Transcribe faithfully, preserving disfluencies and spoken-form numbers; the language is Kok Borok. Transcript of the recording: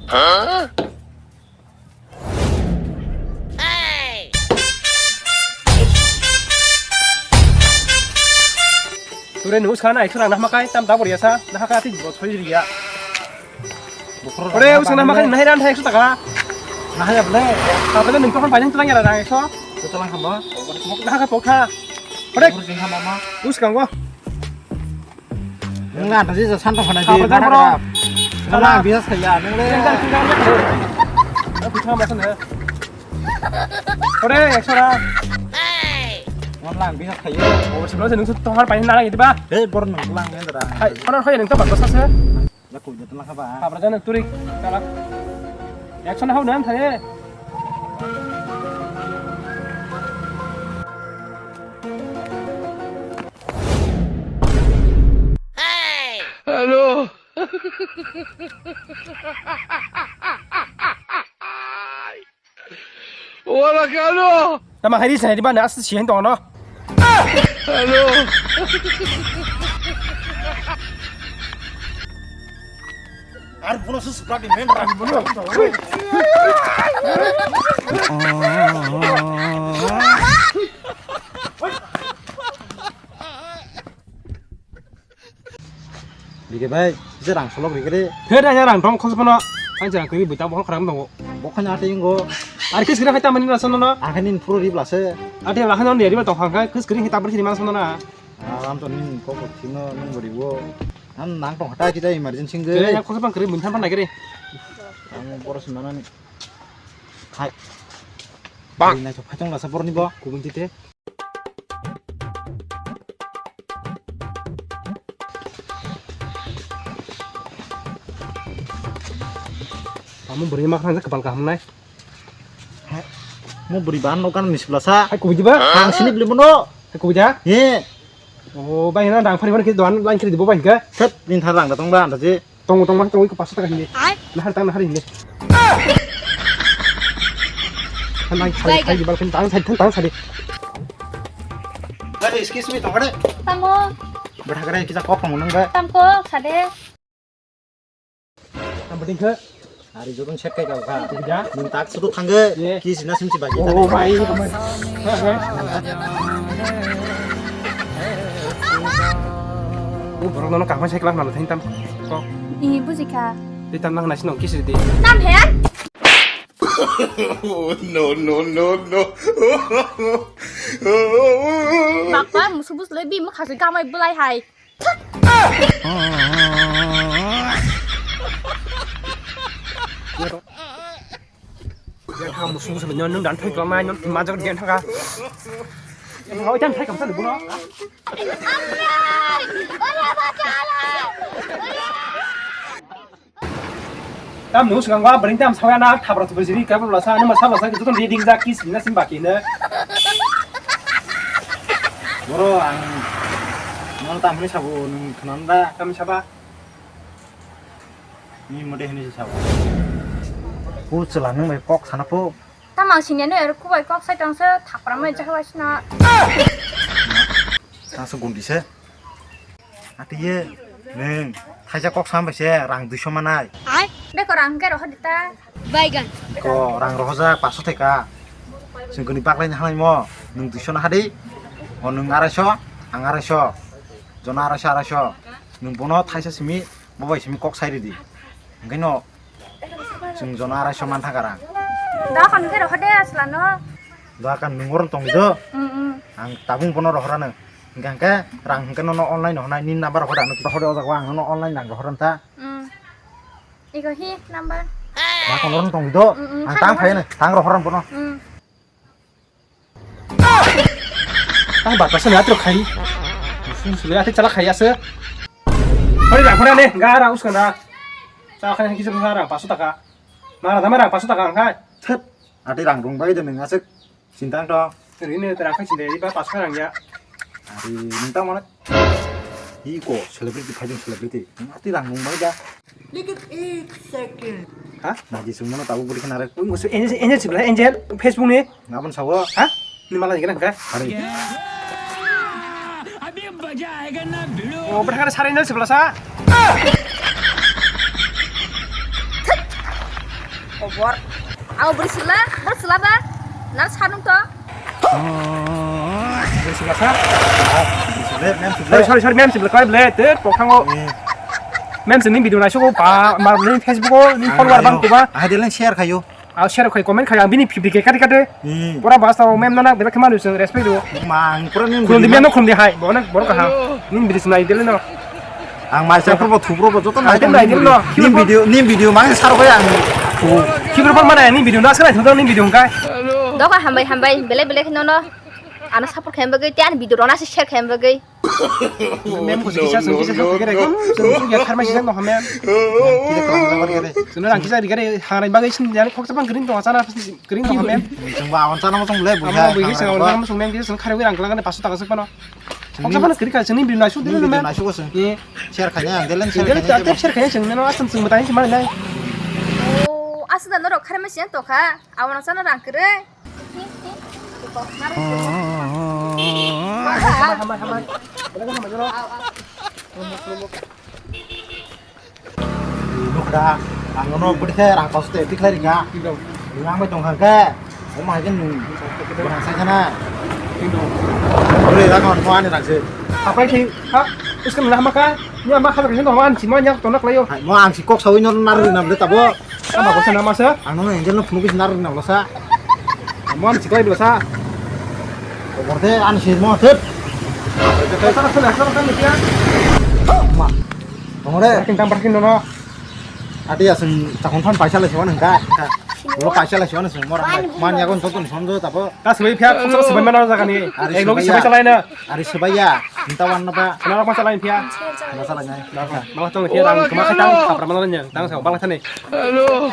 Ture nus kana ekso rang nahma kai tam tabor yasa nahaka ati bo soi riya. Ore usa nahma kai nahai ran thai ekso taka. Nahai able. Apa tu nengko kan panjang tulang ya rang ekso. Tulang hamba. Nahaka pokha. Ore. Usa kanggo. Nang na tadi sa santo khana di. Apa tu bro? Nang na biasa saya nang le. Tinggal tinggal ya. Aku cuma masa na. Ore, ekso ra. Ngon lang bisa khayo. Oh, sebelum saya nungsu tohar pahin nang gitu ba. Eh, bor nang lang ya dara. Hai, kono khoy nung to bato sase. Ya ku jatla khaba. Habra jana turik, kalak. Ekso na hau nan thane. Hello. Wala kano. Tama hari saya di mana asli sih itu no. Hello. Ar bono su supra di men ran bono. Bike bai, kisa rang solok rikre. He da ya rang tong khos bono. Ang jang kri buta bohol khrang tongo. Bokhanya ate ingo. Ar kis kri hai tamani na sono na. Ang khanin phuru ribla se. Ate la khano ne riba tong khang kis kri hai tabri sini mana sono na. Aram to nin ko ko thino nung bori bo. An nang tong hata kita emergency ge. He ya khos bang kri mun than pan na kri. Ang boros mana ni. Hai. Bang. Ini na chok phachong la sa bor ni bo. Kubun tite. Kamu beri makan aja kepala kamu nai. Mo beri bahan no kan misbla sa. Hai kubun tiba. Ang sini beli mono. Hai kubun ja. Ye. Oh, bai na dang phari phari ke doan line kiri dibo bai ke. Set nin thar rang da tong ba anda je. Tong tong ma tong ko paso taka hindi. Ai. Nahar tang nahar hindi. Tang sadi, tang sadi, balkan tang sadi, tang sadi. Hey, excuse me, tong kade? Tamo. Berhakare kita kok tong nang ga? Tamko, sade. Tam beding ke? Hari jurun set kai kau kha. Tidak. Nung tak sudu thangge. Ye. Kis na simsi bagi. Oh, bai. Oh, borok nono kaham sai kelak nalo thang tam. Kok. Ini buji kha. Di tam nang nasi nong kis di. Tam he? No, no, no, no. Bakwa musu bus le bi mukha se gamai bulai hai. Yang ham musu musu nyon nung dan thai kelama nyon majak dia thaka. Yang hau jan thai kamsa lubu no. Tam nung swngang ba bring tam sawi anak thabra thubri sini kabur lasa ani masa lasa gitu kan reading jak kis na sim baki na. Boro ang nang tam ni sabo nung khnan da. Tam saba. Ni mode hini sabo. Pu chwla nung bai kok sana pu. Tamang sini no er kubai kok sai tang se thapra mai jahawa sina. Tang se gundi se. Atiye, neng, thaisa kok sam bai se rang duiso manai. Beko rang hwnkhe rohor dita. Baigan. Ko rang rohorjak paso theka. Sengkoni baklai na halai mo, nung duiso na hadi. O nung araiso, ang araiso. Jona araiso, araiso. Nung bono thaisa simi, bo bai simi kok sai ridi. Hwnkhe no Chwng jona arai soman thaka rang. Dokan khe rohor de asla no. Dokan nung oron tong do. Mm, mm. Ang tabung bono rohor ano. Hingke hingke rang hingke nono online rohornai, nini number rohor ano. Rohor de o jaga o ang nono online rang rohor ta. Mm. Iko hi number. Dokan oron tong do. Mm, mm, ang tang phai no, tang rohor ano bono. Mm. Ang bata sani atro khai. Sum sule ate chala khai ase. Hori ra, hori ne, ga ra uska na. Chala khai kisa ra, paso taka. Mara da mara, paso taka ang khai. Thet, ate rang rung bai de nang asek. Sintang to. Ri ne, rang khai sinde, iba paso rang ya. Ari, nintang mana? Iko, celebrity, phai jong celebrity. Ate rang rung bai da. Look at eight second. Ha? Naji sung mano tabuk buri khana re. Ui, musu Angel, Angel sibla, Angel, Facebook ni. Ngabon sawo. Ha? Ni mala ni kena ka? Hari. Oh, berhakar sari Angel sibla sa. Khobor. Abo bwrwi sila, bwrwi sila ba? Nang sanung to? Bwrwi sila sa? Sorry, sorry, sorry, ma'am, sibla kai ble, te pokhango. Eh. Ma'am, sini video naisugo ba, mar ni Facebook o, ni follower bang kuba. Hai deleng share khayo. Ah, share khai, comment khai, ang bini fifty K kati kati. Hmm. Pura basta o ma'am nana, belak kemanu sing respect do. Mang pura ni khulum di ma'am, khulum di hai, bona, bona kaha. Ni bwrwi sila idele no. Ang mai sa probo thu probo joto nai. Nai, nai, nai, no. Nim video, nim video mang sar bai ang. Kibro pon mana ni video na sar thu nim video hwnkha. Doka hambai hambai bele bele kheno no. Ano support khem bagwi te ani video rona se share khem bagwi. Mem ko sikisa sung kisa sung kere gum sung ya kharma sisa no hamem. Kire kong jabar kere. Sunu rang kisa rigare harai bagwi sin jani khoksa bang green to sana green to hamem. Sung ba on sana mo sung le bu. Amo bu kisa on sana mo sung mem kisa sung kharwi rang klang ne pasu taka suk pano. Khoksa phano kwrwi ka chwngni bini naisuk dili numa. Naisuk o chwng. Ye. Share khaina ang delen share khaina. Delen share khaina chwng neno asam chwng mwtai se manai. O aswk da norok kharma siyang tokha. Abono chana rang kwrwi. Nukha, ang no bwrwi khe rang kosto twi khlai rikha. Nang bai tong kha khe, omo hai khe nwng bwrang sai khana. Bwrwi rang no ani rang se. Apai khe, ha, iskam na ma kha, ni ama kha khe no an si ma nya to nak layo. Hai, mo ang si kok sawi no nar na bwrwi tabo. Ama ko sana masa. Ang no angel no phunuk is nar na losa. Mo an si klai losa. Borde an si mo thep. Sana sana sana sana kya? Ma. Tongre. Parking tam parking no. Ati asung takon phan paisa lai sewan hengka. Lo paisa lai sewan sung mor man yagon totun sonjo tabo. Kas bai phya khoksa bai mana jaga ni. Ek logi sebai salai na. Ari sebai ya. Nta wan na ba. Sana rok ma salai phya. Ma salai nai. Mala tong phya rang kema khaitang kapra mala nya. Tang sa bala thani. Hello.